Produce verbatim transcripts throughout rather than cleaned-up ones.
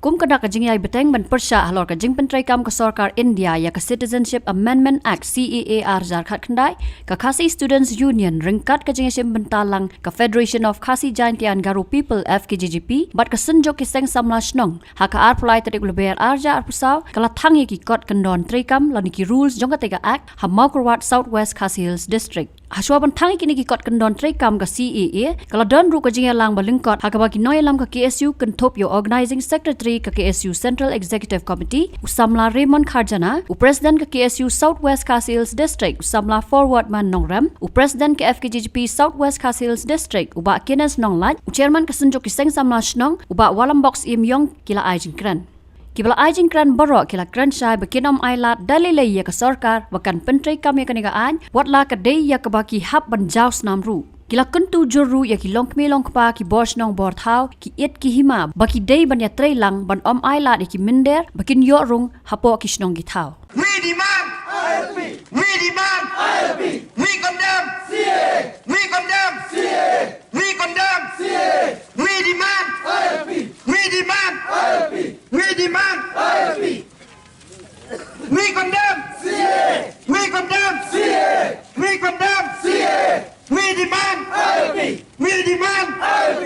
Kum ka dak ka jingïai bteng ban pyrshah halor ka jingpyntreikam ka sorkar India ïa ka Citizenship Amendment Act, C A A, ar hajar khatkhyndai, ka Khasi Students Union ryngkat ka jingïashim bynta lang ka Federation of Khasi Jaintia and Garo People, F K J G P, bad ka Synjuk ki Seng Samla Shnong, ha ka arphew lai tarik u Lber ar hajar arphew saw, ka la thang ïa ki kot kyndon treikam lane ki rules jong katei ka Act ha Mawkyrwat, South West Khasi Hills District. Hashwa ban thang ïa kine ki kot kyndon treikam ka C A A, ka la don ruh ka jingïalang ba lyngkot ha kaba ki nongïalam ka K S U kynthup ïa u Organizing Secretary ka K S U Central Executive Committee, u Samla Raymond Kharjana, u President ka K S U South West Khasi Hills District, u Samla Forwardman Nongrem, u President ka F K J G P South West Khasi Hills District, u Bah Kenneth Nonglait, u Chairman ka Synjuk ki Seng Samla Shnong, u Bah Walambok Syiemïong, ki la ai jingkren. Kiba la ai jingkren baroh ki la kren shai ba kin ym ailad da lei lei ïa ka sorkar ba kan pyntreikam ïa kane ka aiñ, wat la ka dei ïa kaba ki hap ban jaw snam ruh. Ki la kyntu jur ruh ïa ki longkmie longkpa, ki bor shnong bor thaw, ki it ki hima, ba ki dei ban ïatreilang ban ym ailad ïa ki mynder ba kin ïoh rung hapoh ki shnong ki thaw. We demand I L P. We demand I L P. We condemn C A A. We condemn C A A. We condemn C A A. We demand I L P. We demand I L P. We demand I L P. We condemn C A A. We condemn C A A. We condemn C A A. We demand I L P. We demand I L P.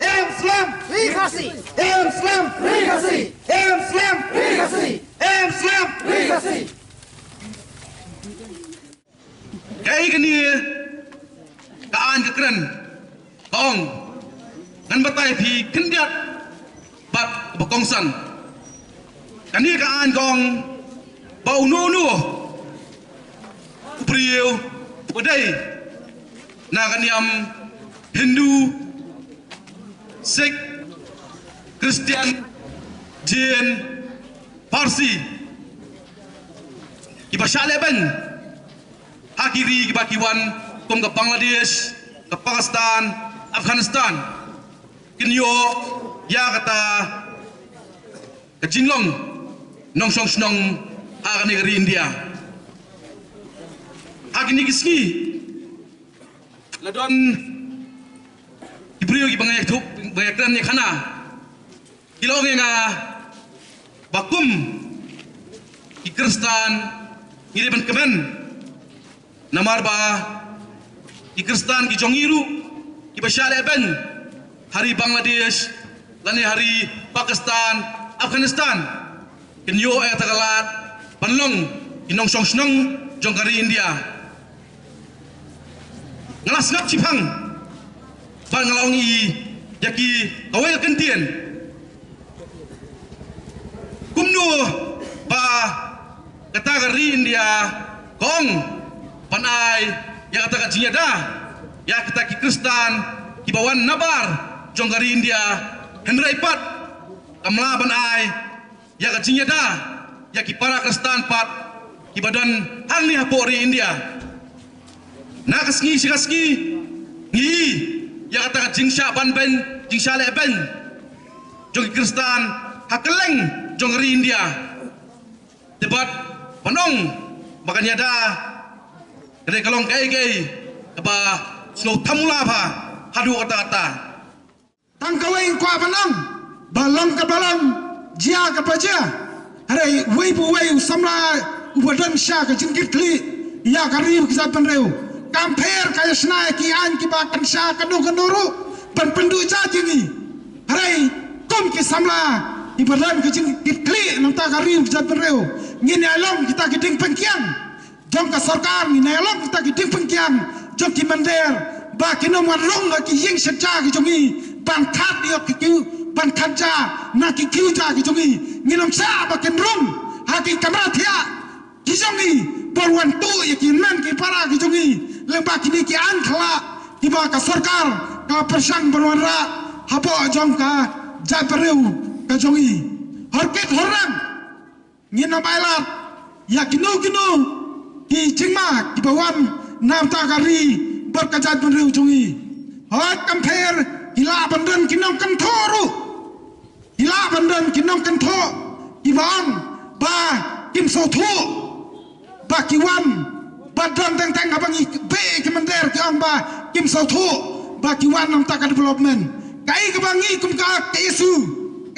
Em Slem. Free Khasi. Em Slem. Free Khasi. Em Slem. Free Khasi. Em Slem. Free Khasi. Kaei kane ka aiñ ka kren ka ong, ngan batai phi khyndiat bad ba kongsan. Kane ka aiñ ka ong ba uno uno u briew u dei na ka niam Hindu, Sikh, Christian, Jain, Parsi, kiba shah lehbeiñ ha ki ri kiba ki wan kum ka Bangladesh, ka Pakistan, Afghanistan, kin ïoh ïa kata ka jinglong nongshong shnong ha kane ka ri India. Ha kine ki sngi la don ki briew kiba nga ïathuh, ba nga ïakren ïa khana, ki la ong ïa nga ba kum ki Khristan ngi dei ban kmen, namar ba ki Khristan ki jong ngi ruh kiba shah lehbeiñ ha ri Bangladesh lane ha ri Pakistan, Afghanistan, kin ïoh ïa kata ka lad ban long ki nongshong shnong jong ka ri India. Nga la sngap shiphang bad nga la ong ïa ki kawei ka kyntien, kumno ba kata ka ri India ka ong ban ai ïa kata ka jingïada ïa kita ki Khristan kiba wan nabar jong ka ri India, hynrei pat kam lah ban ai ïa ka jingïada ïa ki para Khristan pat kiba don hangne hapoh ri India. Na ka sngi sha ka sngi ngi ïohi ïa kata ka jingshah banbeiñ, jingshah lehbeiñ jong ki Khristan ha kylleng jong ka ri India. Te bad ban ong ba kan ïada ka dei ka long kaei kaei kaba sngewthuh mula bha haduh katta katta. Tang kawei nga kwah ban ong ba long kaba long, jia kaba jia. Hynrei uwei pa uwei u samla uba don sha ka jingkitkhlieh ïa ka ri ka jaitbynriew, kam pher ka ïa shna ïa ki aiñ kiba kan sha kano kano ruh ban pynduh jait ïa ngi. Hynrei kum ki samla kiba don ka jingkitkhlieh na ka bynta ka ri ka jaitbynriew, ngin ïa long kita ki diengpyngkiang jong ka sorkar, ngin ïa long kita ki diengpyngkiang jong ki mynder ba kin ym wan rung ha ki ïing shet ja ki jong ngi ban khat ïa ki kiew, ban khat ja na ki kiew ja ki jong ngi. Ngin ym shah ba kin rung ha ki kamra thiah ki jong ngi ban wan tuh ïa ki hynmen ki para ki jong ngi lyngba kine ki aiñ khyllah kiba ka sorkar ka pyrshang ban wanrah hapoh jong ka jaitbynriew ka jong ngi. Horkit horrang, ngin ym ailad ïa kino kino ki jingma kiba wan na bynta ka ri bad ka jaitbynriew jong ngi. Hooid, kam pher ki lah ban don ki nongkynthoh ruh, ki lah ban don ki nongkynthoh kiba ong ba kim sngewthuh ba ki wan, ba don teng teng haba ngi beh ki mynder ki ong ba kim sngewthuh ba ki wan na bynta ka development. Kaei kaba ngi kum ka K S U,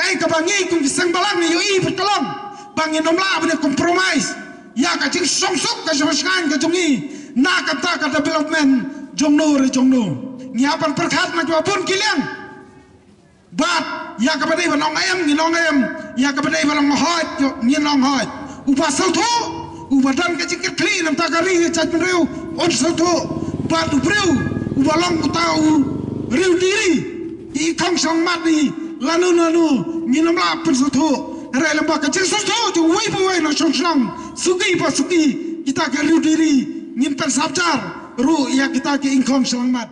Kaei kaba ngi kum ki seng balang ngi ïohi bad ka long ba ngin ym lah ban compromise ïa ka jingsuk ka jingshngaiñ ka jong ngi na kata ka development jong no re jong no. Ngi hap ban pyrkhat na kiba bun ki liang. Bad ïa kaba dei ban ong em ngin ong em, ïa kaba dei ban ong hooid ngin ong hooid. Uba sngewthuh, uba don ka jingkitkhlieh na ka bynta ka ri ka jaitbynriew un sngewthuh. Bad u briew uba long uta u riewdiri, i khong shyllangmat, i lano lano, ngin ym lah pynsngewthuh. Hynrei lyngba ka jingsngewthuh jong uwei pa uwei na shnong shnong, suki pa suki, kita ki riewdiri ngin pynsabjar ruh ïa kita ki i khong shyllangmat.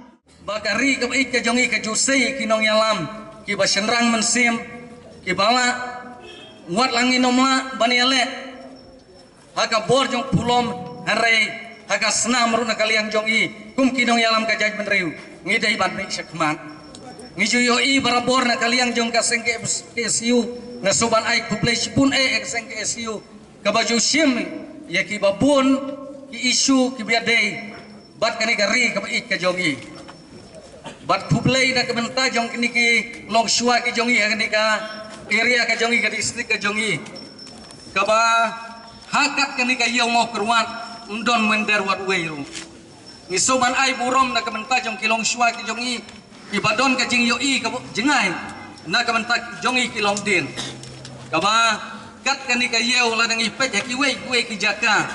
Ba ka ri kaba ïeit ka jong ngi ka ju sei ki nongïalam kiba shynrang mynsiem, kiba lah, wat la ngin ym lah ban ïaleh ha ka bor jong pulom, hynrei ha ka snam ruh na ka liang jong ngi kum ki nongïalam ka jaitbynriew ngi dei ban mih shakhmat. Ngi ju ïohi barabor na ka liang jong ka seng K S U, nga sngewbha ban ai khublei shibun eh ïa ka seng K S U kaba ju shim ïa kiba bun ki issue kiba ïadei bad kane ka ri kaba ïeit ka jong ngi. Bad khublei na ka bynta jong kine ki longshuwa ki jong ngi ha kane ka area ka jong ngi, ka district ka jong ngi, kaba ha kat kane ka Ïew Mawkyrwat ym don mynder wat wei ruh. Ngi sngewbha ban ai burom na ka bynta jong ki longshuwa ki jong ngi kiba don ka jingïohi kaba jngai na ka bynta jong ngi ki longdien, kaba kat kane ka ïew lada ngi peit ha kiwei kiwei ki jaka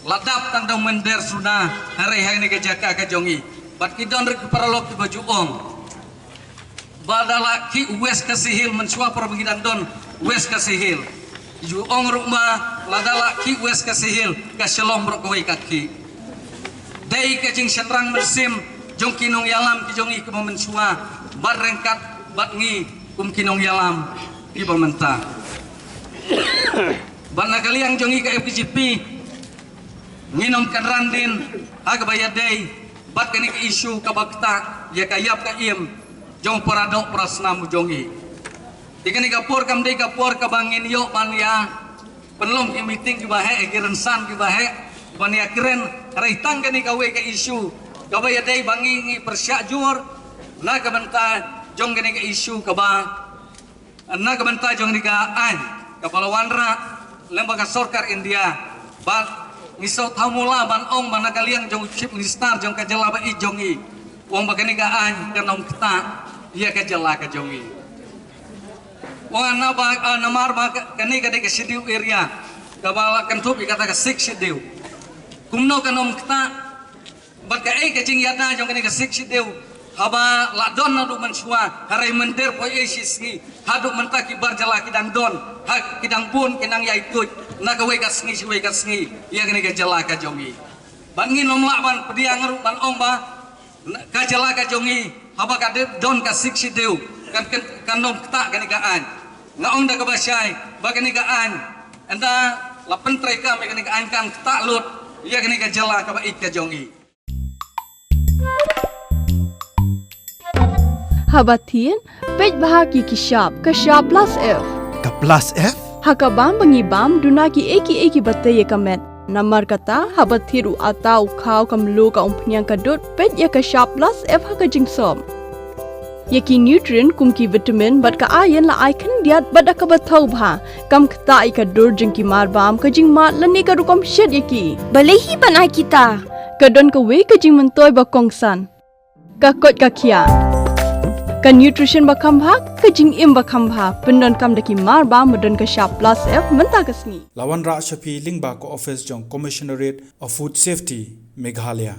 la dap tang da u mynder suda, hynrei ha kane ka jaka ka jong ngi bad ki don ruh ki paralok kiba ju ong ba da la khih West Khasi Hills mynshuwa, para ba ngi dang don West Khasi Hills. Ju ong ruh ba lada la khih West Khasi Hills, ka Shillong baroh kawei ka khih. Dei ka jingshynrang mynsiem jong ki nongïalam ki jong ngi kiba mynshuwa bad ryngkat bad ngi kum ki nongïalam kiba mynta. Bad na ka liang jong ngi ka F K J P ngin ym kynran dien ha kaba ïadei bad kane ka issue kaba ktah ïa ka ïap ka im jong para doh para snam jong ngi. Te kane ka por kam dei ka por kaba ngin ïoh ban ïa pynlong ki meeting kiba heh, ki rynsan kiba heh ban ïa kren, hynrei tang kane kawei ka issue kaba ïadei ba ngi ngi pyrshah jur na ka bynta jong kane ka issue kaba na ka bynta jong kane ka aiñ kaba la wanrah lyngba ka sorkar India. Bad ngi sngewthuh mula ban ong ba na ka liang jong u Chief Minister jong ka jylla ba ïeit jong ngi u ong ba kane ka aiñ kan ym ktah ïa ka jylla ka jong ngi. U ong na ba, ah, namar ba ka, kane ka dei ka Schedule Area kaba la kynthup ïa kata ka Sixth Schedule. Kumno kan ym ktah? Bad kaei ka jingïada jong kane ka Sixth Schedule, haba la don naduh mynshuwa, hynrei mynder poi ei shi sngi, haduh mynta ki bar jylla ki dang don, ha ki dang bun ki nang ïai tuid na kawei ka sngi sha kawei ka sngi ïa kane ka jylla ka jong ngi. Bad ngin ym lah ban pdiang ruh ban ong ba ka jylla ka jong ngi haba ka dei don ka Sixth Schedule kan, kan, kan ym ktah kane ka aiñ. Nga ong da kaba shai ba kane ka aiñ, ynda la pyntreikam ïa kane ka aiñ, kan ktah lut ïa kane ka jylla kaba ïeit ka jong ngi. Haba thied, peit bha ki ki shap, ka shap plus F. Ka plus F? Ha ka bam ba ngi bam, duna kiei kiei kiba tei ïa ka met. Namar kata, haba thied u ata, u khaw, ka mluh, ka umphniang, ka dud, peit ïa ka shap plus F ha ka jingsop. Ïa ki nutrient kum ki vitamin bad ka iron la ai khyndiat bad da kaba thaw bha. Kam ktah ïa ka dur jong ki marbam, ka jingmad lane ka rukom shet ïa ki. Balei hi ban ai kita? Ka don kawei ka jingmyntoi ba kongsan. Ka koit ka khiah. Ka nutrition ba kham bha, ka jingim ba kham bha. Pyndonkam da ki marbam ba don ka shap plus F mynta ka sngi. La wanrah sha phi lyngba ka office jong Commissionerate of Food Safety, Meghalaya.